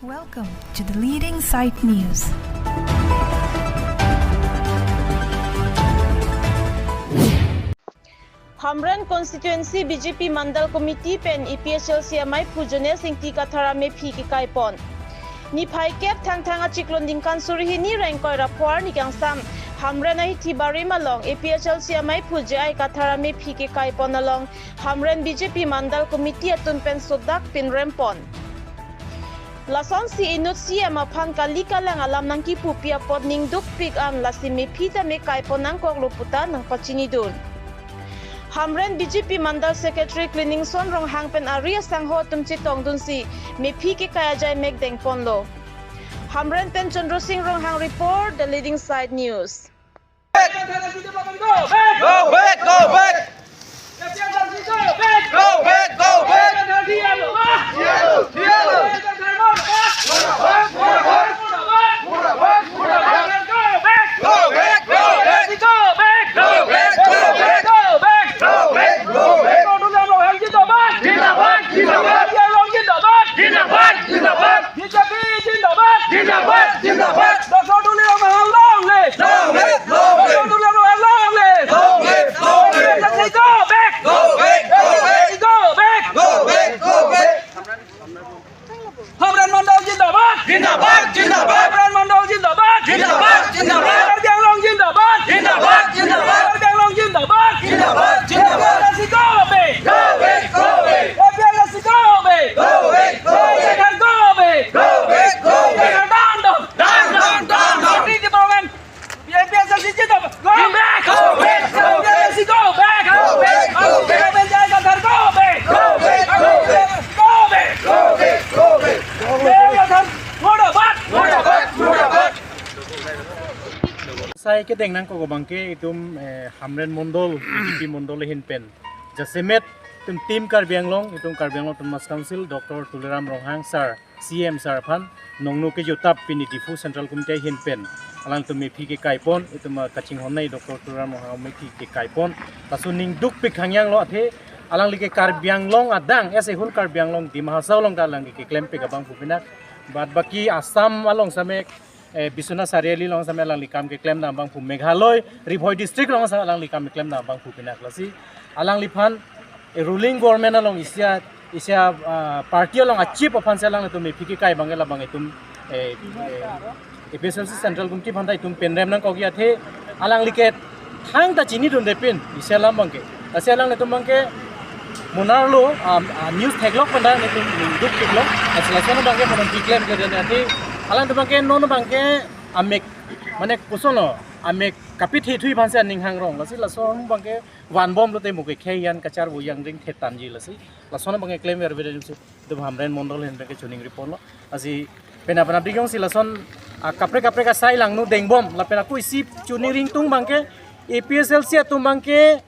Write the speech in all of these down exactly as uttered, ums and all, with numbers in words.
Welcome to the leading site news. Hamren Constituency B J P Mandal Committee pen A P H L C amaiphu Jones Ingti Kathar amephi kekaipon. Niphai kep Thangthang achiklo ningkan suri hini ra ingkoi ra pho arni kangsam Hamren ahithi barim along A P H L C amaiphu J I Kathar amephi kekaipon along Hamren B J P Mandal Committee atum pen sodak pinrempon. Lasonsi inut C M aphan kali kalang alam nangkipupi apot ningdukpik an lasi mephi tame kaipon nangkoklo puta nangpachinidun. Hamren B J P Mandal Secretary Cleaningson Ronghang pen ari asangho atum chetongdunsi mephi kekai ajai mek dengponlo. Hamren pen Chandra Singh Ronghang report, The Leading Side News. Go back, go back. Go back, go back. Go back, go back. Go back, go back. Go back, go back. Go back, go back. Zindabad, zindabad. Zindabad, zindabad. B J P zindabad! Zindabad! Zindabad! Doctor Tuliram Ronghang long live! Long live! Long live! Doctor Tuliram Ronghang long live! Long live! Long live! Go back! Go back! Go back! Go back! Go back! Go back! Hamren Mondol zindabad! Zindabad! Zindabad! Hamren Mondol zindabad! Zindabad! Zindabad! Karbi Anglong zindabad! Zindabad! Zindabad! Karbi Anglong zindabad! Zindabad! Zindabad! Let's go back! Go back! Go back! A P H L C go back! Go back! Go back! Kathar go back! Go back! Go back! Kathar down, down! Down, down, down, down! Free development! A P H L C zindabad! Go back! Go back! Go back! A P H L C go back! Go back! Go back! Government J I Kathar go back! Go back! Go back! Go back! Go back! Go back! J I Kathar murdabad! Murdabad! Murdabad! Sai kedeng nangkok abangke itum, eh, Hamren Mondol, B J P Mondol ahin pen jasemet itum Team Karbi Anglong, itum Karbi Anglong Autonomous Council, Doctor Tuliram Ronghang sir, C M sir aphan nongno kejutap pini Diphu Central Committee ahin pen alangtum mephi kekaipon, itum, ah, kachinghonnei Doctor Tuliram Ronghang mephi kekaipon. Laso ningdukpik hangyanglo athe alangli ke Karbi Anglong adang, as a whole Karbi Anglong Dima Hasao along ta alangli keklempik abangphu pinak. But baki Assam along same, eh, Biswanath Chariali along same alangli kam keklem dam abangphu, Meghalaya, Ri Bhoi district along same alangli kam keklem dam abangphu pinak. Lasi alangliphan, eh, ruling government along isi a, isi a, ah, party along a chief aphan si alanglitum mephi kekai abangke labang itum, eh, eh, A P H L C Central Committee aphan ta itum penrem nangkok athe alangli ke thangta chinidunde pin isi alam abangke. Lasi alanglitum abangke monarlo, ah, ah, news theklok pen ta nelitum dukpiklo. Lasi lason abangke monarlo keklem klemde athe alangtum abangke non abangke amek, mane koson lo, amek kapithe thui aphan si aning hangrong. Lasi lason abangke vanbom lote mo ke khei an kacharvo yang ring thetanji. Lasi lason abangke klemverve dei si itum Hamren Mondol ahin pen ke choningri ponlo. Lasi penang penang diyong si lason, ah, kaprek kaprek asai langno dengbom lapen ako isi choningri ingtung abangke A P H L C atum abangke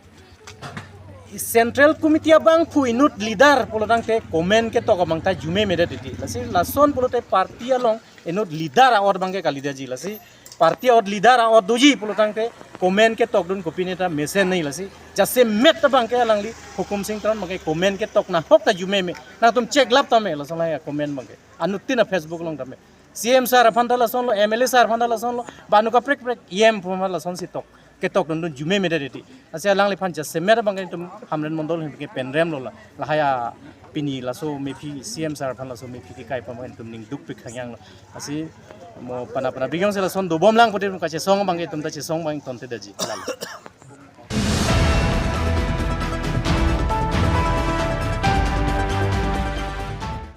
Central Committee abangphu inut leader pulotangte comment ketok abang ta arjumemedet titi. Lasi lason pulote party along inut leader a-ot abangke kalidaji. Lasi party a-ot leader a-ot doji pulotangte comment ketokdun kopine ta mesen nei. Lasi jasemet abangke alangli Hukum Sing Teron abangke comment ketok nahok ta arjumeme. Nangtum check lap tame lason lahai a-comment abangke. Anuttin a-Facebook along tame. C M sir aphan ta lasonlo, M L A sir aphan ta lasonlo, banu kaprek kaprek E M aphan ta lasonsi tok, ketokdundun arjumemedet titi. Lasi alangliphan jasemet abangke itum Hamren Mondol ahin pen ke penremlo la. Lahai a pini laso mephi, C M sir aphan laso mephi kekai abangke itum ningdukpik hangyanglo. Lasi mo penang penang diyong si lason dobomlang pute itum kachesong abangke itum ta chesong abang tonte daji. Lalo.